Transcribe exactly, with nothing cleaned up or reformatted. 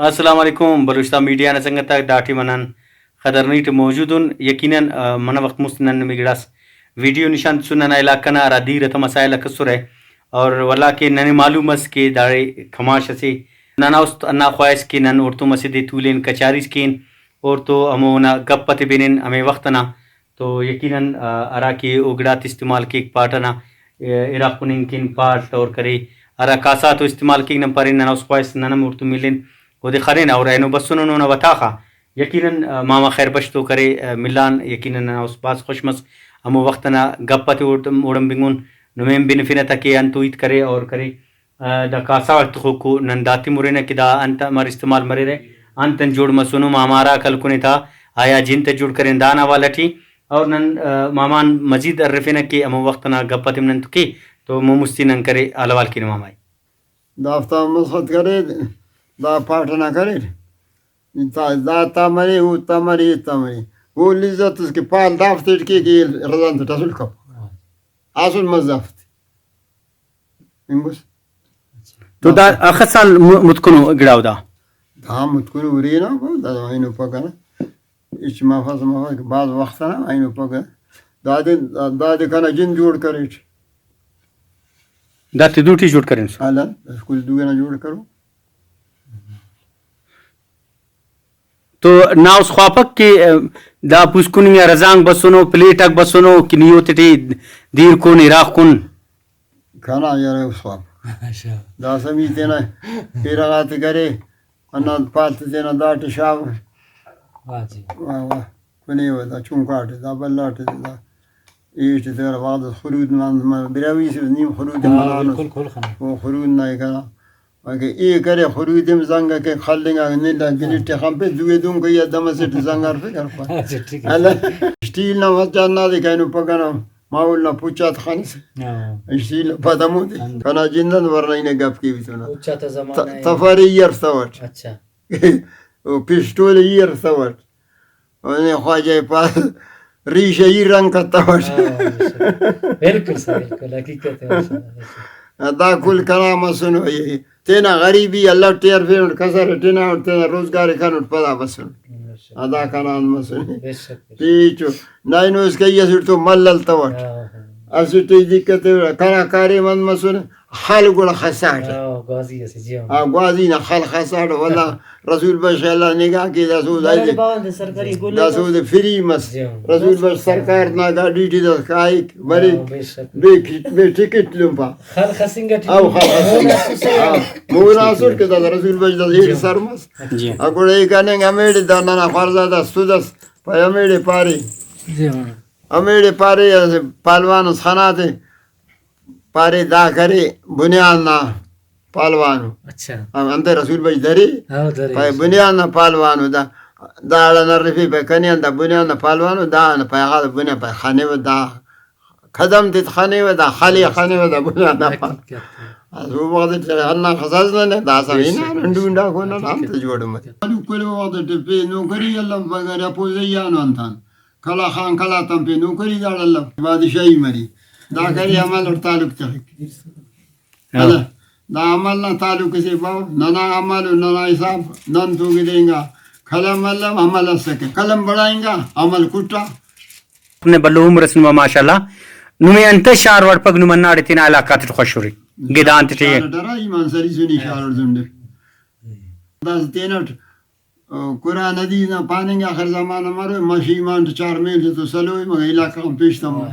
السلام علیکم بلوچستان میڈیا نا سنگت آک، دا ٹائم نن خدرنی ٹی موجود ان۔ یقیناً، آ، منہ وخت مست نن نمے گڑاس ویڈیو نشان تسن ننا علاقہ نا ہرا دیر تا مسائل آک اسرہ، اور ولا کہ ننے معلوم ئس کہ داڑے کماش اسے۔ ننا است ہندا خواہس کہ نن اوڑتون اسہ دے تولین، کچاریس کین، اوڑتو ہمو اونا گپ تے بنن ہمے وخت ئنا۔ تو یقیناً، آ، ہرا کہ او گڑاتے استعمال کیک، پاٹ ئنا، آ، ارا خننگ کن پاٹ اور کرے، ہرا کاسہ غاتو استعمال کیک، نن پارین ننا است خواہس نن ہم اوڑتون ملین، اودے خننہ اور اینو بسنن اونا وتاخا۔ یقیناً، آ، ماما خیر بخش تو کرے، آ، ملان، یقیناً ننا است بھاز خوش مس۔ ہمو وخت ئنا گپ تے اوڑ-، اوڑان بنگن، نمے ہم بنفنہ تہ کہ انتو ہیت کرے اور کرے۔ آ، دا کاسہ غاک تخوکو، نن داتے ہم ہرنہ کہ دا انت امر استعمال مریرہ، انت انت جوڑ مسنو، ماما ہرا کلکنے تا، آیا جن تہ جوڑ کرین دانا حوالہ ٹی، اور نن، آ، مامان مزید ارفنہ کہ ہمو وخت ئنا گپ تے ہم نن تو کے، تو مون مستی نن کرے حال احوال کینہ ماما ئے۔ دافتا مسخت کرے، دا پاٹ ئنا کریر، تا-، دا تا مرے، او تا مرے، اے تا مرے، او لذت اس کہ پال دافتیٹ کے کہ رزان تیٹ اسل کپ، اسل مزہ افتے۔ انگس۔ تو دا اخس سال م-، متکنو گڑاو دا؟ دا متکنو ارے نا، دا اینو پگہ نا۔ ہچ مفس مفس کہ بھاز وخت ئنا اینو پگہ۔ دادے، دادے کنا جند جوڑ کریٹ۔ داتے دوٹی جوڑ کرینس؟ الان، اسکول دوئی نا جوڑ کرو۔ تو نا است خواپک کہ، ا، دا پوسکن انگا رزانک بسنو، پلیٹ آک بسنو کہ نی اوتیٹی دیر کن، اراخ کن؟ کنا یار است خواپک۔ اچھا۔ داسہ می تینا پیرہ غاتے کرے، ہندا پال تے تینا داٹی شاغ۔ واہ جی۔ واہ واہ۔ کنے و دا چنکاٹے، دا بھلاٹے، دا ایٹے تینا وعدہ خرود مان، ما براہوئی سے نیم خرود ہاں، منانس۔ بالکل کھل خنا۔ او خرود نا کنا۔ اگہ اے کرے خرودیم زنگ کہ خلنگ آ نن دا گلٹ خنپے، دوئے دن کہ یا دم اسٹ زنگ ہرفے کرپا۔ اچھا، ٹھیک ہے۔ اللہ اسٹیل نا مچان نا دے کائنو پگہ نا ماحول نا پچات خنس۔ ہاں۔ اسٹیل نا پد ہمو دے۔ ہاں۔ کنا جندن ورنہ ہی نے گپ کے بھی تو نا۔ پچات زمانہ ت-، ہے۔ تفاری ہی ہرفتوٹ۔ اچھا۔ او پسٹول ہی ہرفتوٹ۔ اونے خواجہ پاس ریشہ ای رنگ کتوٹ۔ ہاں، بالکل صحیح، بالکل حقیقت ہے، ماشاءاللہ، ماشاءاللہ۔ دا کل کنا مسنو، تینا غریبی اللہ ٹی ہرفینٹ، کسر ٹی ہناٹ، تینا روزگار کنٹ پدا بسنٹ۔ ماشاءاللہ۔ دا کنا انت مسنے۔ بے شک، بے شک۔ پیچو، نائنو اس کئی اسٹ تو مل التوٹ۔ ہاں، ہاں۔ اسٹ ای دقت ہے، کنا کاریم انت مسنے۔ خل گڑا خساٹ۔ ہاں، گوازی اسے، جی ہاں۔ ہاں، گوازی نا خل خساٹ، ولدا رسول بخش اللہ نگاہ کے دا سود بلے آئی دے۔ باوند سرکاری گل دا سود فری مس۔ جی ہاں۔ رسول بخش سرکار نا گاڈی ٹی دا کائک، بریک۔ ہاں، بے شک۔ بے کی-، بے ٹکٹ لمپا۔ خل خسنگ ٹی او خل خسنگ۔ ہاں، مونا سر کے دا رسول بخش دا ایر سر مس۔ جی۔ آ گڑا ای کننگ ہمیڑے دا ننا خوارزادہ سدس، پائے ہمیڑے پارے۔ جی ہاں۔ ہمیڑے پارے اسہ پہلوان اس خناتے۔ پارے دا کرے بنیاد نا پہلوانو۔ اچھا۔ ہم-، انتئے رسول بخش درے؟ ہاں، درے۔ پائے بنیاد نا پہلوانو دا، داڑان ہرفے پائے کنے آن دا بنیاد نا پہلوانو، دا آن پائے آغا دا بنیاد پائے خنیوہ دا قدم تیت خنیوہ دا خلے خنیوہ دا بنیاد نا پہلوانو۔ حقیقت۔ اسہ وخت ٹی ہندا خساس ننے، داسہ حقیقت۔ ہنان ڈونڈا کون حقیقت۔ انت جوڑ مریک۔ کل وخت ٹی پے نوکری الو مگر اپوزئی آنو انتان۔ کلا خان کلا تمپے نوکری داڑ الو، بادشاہی مری۔ دا کرے عمل اٹ تعلق تخک۔ ہاں۔ دا، دا عمل نا تعلق اسے باو، ننا عمل و ننا حساب نن تو گدے انگا قلم الو، عمل اسکہ۔ قلم بڑا انگا، عمل کٹا۔ نے بھلو عمر اس نما ماشاءاللہ۔ نمے انتئے شار وڑپک نم ہنداڑے تینا علاقہ تیٹ خوش ارے؟ گدان تیٹی۔ شار اٹ ارا، ایمان سری سنی شار اٹ زندے۔ داسہ تینٹ قرآن حدیث نا پاننگ آخر زمانہ مرو، مش ایمان ٹی چار میل تے تو سلوئی، مگر علاقہ غان پیش تمو۔